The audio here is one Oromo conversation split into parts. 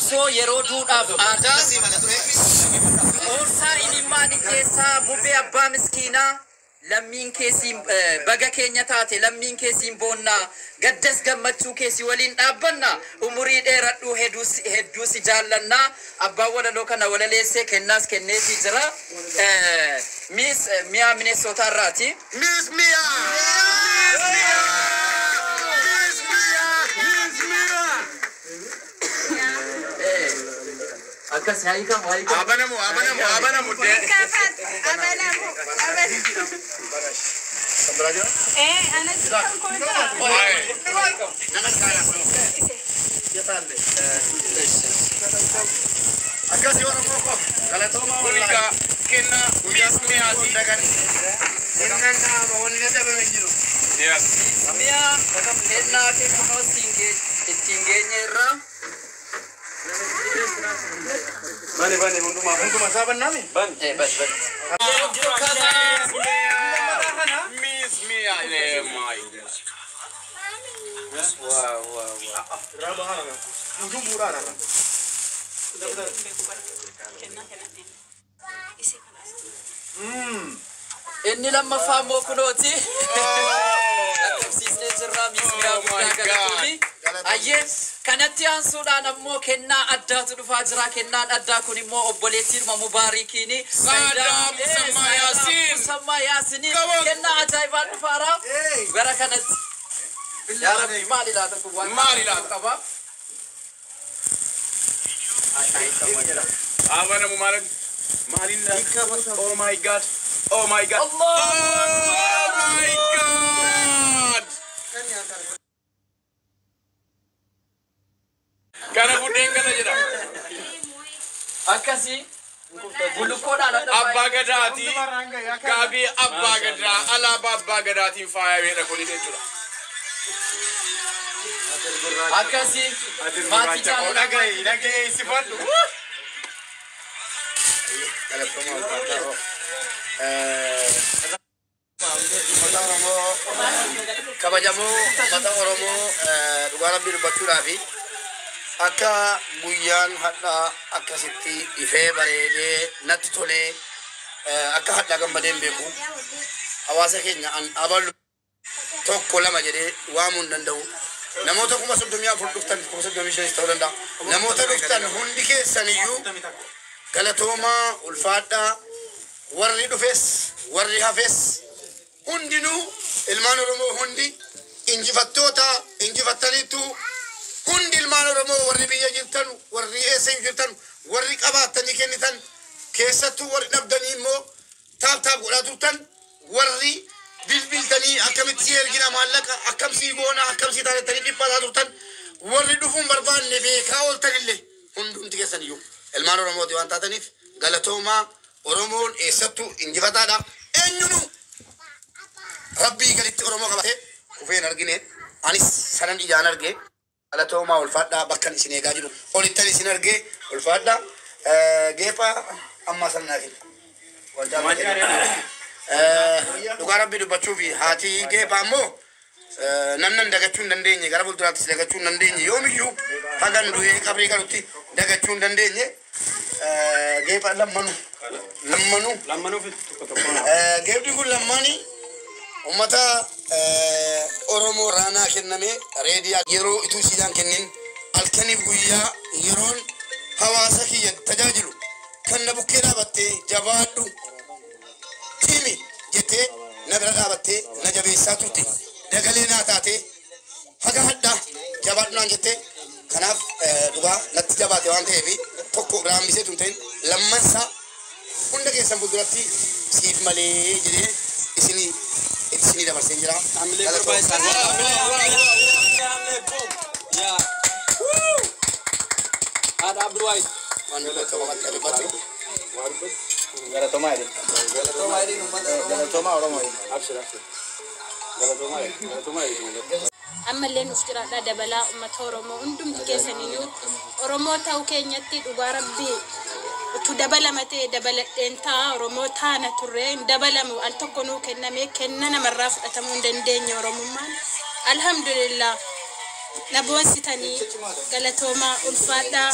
Qabsoo yeroo duudhaaf aadaa. Oorsaa imimmaan hiyyeessaa mubee abbaa miskiinaa lammiin keessiin baga keenya taate lammiin keessiin boonnaa gaddas gammachuu keessi waliin dhaabbanna umurii dheeradhuu hedduu si jaallannaa. Abbaan walaloo kana walaleessee kennaas kenneefii jira. Miss Miyaa Mineesootaa irraati. Miss Mia! Miss Mia! Miss Mia! Miss Mia! Akkas haayikamu haayikamu. Abanamu, abanamu, abanamu. Abanamu, abanamu. Ana kan koota. Akkasii Oromoo koo galatoomaa wallaahi. Kennaa Miss Miyaati. Kennaan dhaaba wanni dhabame hin jiru. Yes. Miyaa kennaa kee kunoo ittiin geenye irraa. Bani bani hunduma hunduma isaa bannaami? Bani. Bani bani. Miss Mia. Eh, my God. Wow wow wow. Hundum bu'uuraadha. Inni lammaffaa immoo kunooti. Lakkoofsiisnee jirra Miss Miyaa guddaa galatoomi. Ayyee kanatti aansuudhaan ammoo kennaa addaatu dhufaa jira. Kennaan addaa kun immoo obboleettiidhuma Mubaarikiini. Saadaa Musammaa Yaasiin. Musammaa Yaasini. Come on. Kennaa ajaa'ibaan dhufaara. Gara kanatti. Yaa Rabbi maali laata kun waan Maali laata? qaba? Abanamu maalin? Maalin Oh my God. Oh my God. Allah! Oh my God. Kana buddeen kana jedha. Akkasii bulukkoodhaan adda Abbaa Gadaati. Gaabii Abbaa Gadaa alaabaa Abbaa Gadaatiin faayameedha kuni jechuudha. Akkasii maatii jaalala. Dhaga'i dhaga'i sifadhu. Galatoomaa ulfaadhaa. Uummata Oromoo kabajamoo uummata Oromoo dhugaa rabbii dubbachuudhaafi akka guyyaan hadhaa akkasitti ifee bareedee natti tolee akka hadhaa gammadee hin beeku. Hawaasa keenya an abalu tokko lama jedhee waamuu hin danda'u. Namoota 34,000 dhuftan 35,000 ta'uu danda'a. Namoota dhuftan hundi keessaniyyuu galatoomaa ulfaadhaa warri dhufes warri hafes hundinuu ilmaan Oromoo hundi injifattoota injifattaniitu hundi ilmaan Oromoo warri biyya jirtan warri eessa jirtan warri qabaattanii kennitan keessattuu warri dhabdanii immoo taap taap godhaa turtan warri bilbiltanii akkamitti si ergina maallaqa akkam sii goona akkam sii taanettanii dhiphataa turtan warri dhufuun barbaanne beekaa ooltanillee hundumti keessaniyyuu ilmaan Oromooti waan taataniif galatoomaa. Oromoon eessattuu injifataadha. Eenyunu rabbii galitti Oromoo qabatee kufeen argine anis sanan ijaan arge galatoomaa ulfaadhaa bakkan isin eegaa jiru olittan isin arge ulfaadhaa geepha ammaa sana naa kenna. Dhugaa rabbii dubbachuu fi haati geephaa ammoo namnan dagachuu hin dandeenye gara fuulduraattis dagachuu hin dandeenye yoomiyyuu hagan du'ee qabrii galutti dagachuu hin dandeenye geepha lammanuu lammanuu Lammanuu fi tokko tokko. Geebni kun lammaanii uummata Oromoo raanaa kenname reediyaa yeroo ituu siidaan kennin halkaniif guyyaa yeroon hawaasa kiyya tajaajilu kan na bukkee dhaabattee jabaadhu cimi jettee na bira dhaabattee na jabeessaa turte dagalee naa taatee haga hadhaa jabaadhu naan jettee kanaaf dhugaa natti jabaate waan ta'eef tokko raammisee tun ta'in lammansaa hunda keessan fuulduratti siif malee jedhee isinii isinii dabarsee jira. Haadha Abdulwaayid. Waan dubbatu akka dubbatu. Galatoomaa jedhe. Galatoomaa Oromoo. Abshir abshir. Galatoomaa jedhe. Galatoomaa jedhe. Ammallee nuuf jiraadhaa dabalaa uummata Oromoo hundumti keessaniyyuu Oromoo ta'uu keenyatti dhugaa rabbii utuu dabalama ta'e dabaladheen ta'a Oromoo taana turre hin dabalamu al tokko nuu kenname kenna namarraa fudhatamuu hin dandeenye Oromummaan alhamdulillah. Na boonsitanii, galatoomaa, ulfaadhaa,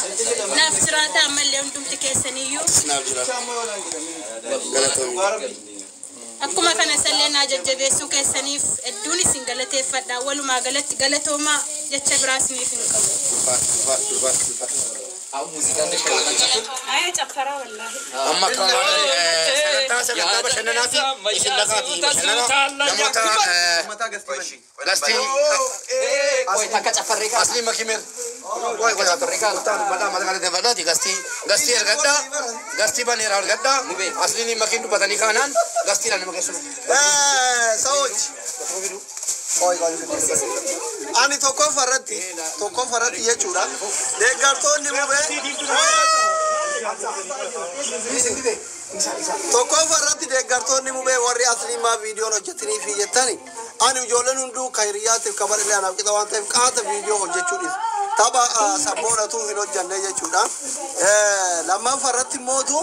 naaf jiraadhaa ammallee hundumti keessaniyyuu. Naaf jira. Galatoomii. Akkuma kana isallee naa jajjabeessuu keessaniif hedduun isin galateeffadha. Walumaa galatti galatoomaa, jecha biraa isiniif hin qabu. Ulfaadhu, ulfaadhu, ulfaadhu, ulfaadhu. Ayya caffaraa wallaahi. Amma akka sagantaa bashannanaati isin laqaati bashannana namoota lastii asli makimer qoy qoy mata mata galateeffadhaati gastii gastii ergadhaa gastii baneera argadhaa asliin makiin dubbatanii kaanaan gastiidhaan nama keessuma. ሰዎች ቆይ ቆይ ani tokkoffarratti jechuudha deeggartoonni Mubee tokkoffarratti, deeggartoonni Mubee warri asliimaa viidiyoon hojjetanii fi jettani, ani ijoolleen hunduu kan hiriyaatiif kabarillee anaaf qixa waan ta'eef qaata viidiyoo hojjechuu dhiisa tapha sabboonatu hin hojjanne jechuudha. Lammaffarratti mootu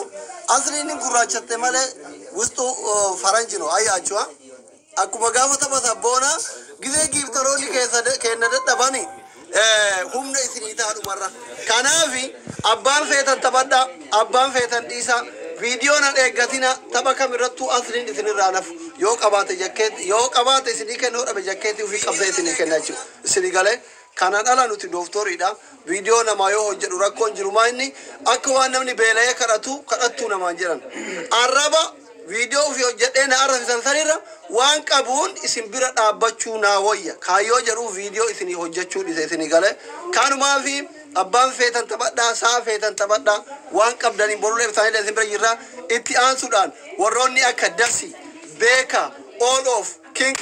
asliin gurraachatte malee wustu faranji no ayyaachua akkuma gaafa tapha sabboona gizee giiftaroonni keessa kenna dadhabani humna isinii taadhumarra. Kanaafi abbaan feetan taphadha, abbaan feetan dhiisa. Viidiyoo nan eeggatina, tapha kamirrattuu asliin isinirraa nafu yoo qabaate jakkeetti yoo qabaate isinii kennu, yoo dhabe jakkeetti ofii qabsee isinii kenna jechuudha. Isinii galee kanaan ala nuti dooftoriidha. Viidiyoo namaa yoo hojjedhu rakkoon jiru maa inni akka waan namni beela'ee kadhatu kadhattuu namaan jedhan. Arraba viidiyoo ofii hojjedhee na arrabsisan sanirra waan qabuun isin bira dhaabbachuu naa wayya. Kaayyoo jedhuu viidiyoo isinii hojjechuu dhise isinii galee. Kanumaafi abbaan feetan taphadhaa, saa feetan taphadhaa, waan qabdaniin borulee isaaniillee isin bira jirra. Itti aansuudhaan warroonni akka Dasi, Beeka, All of, King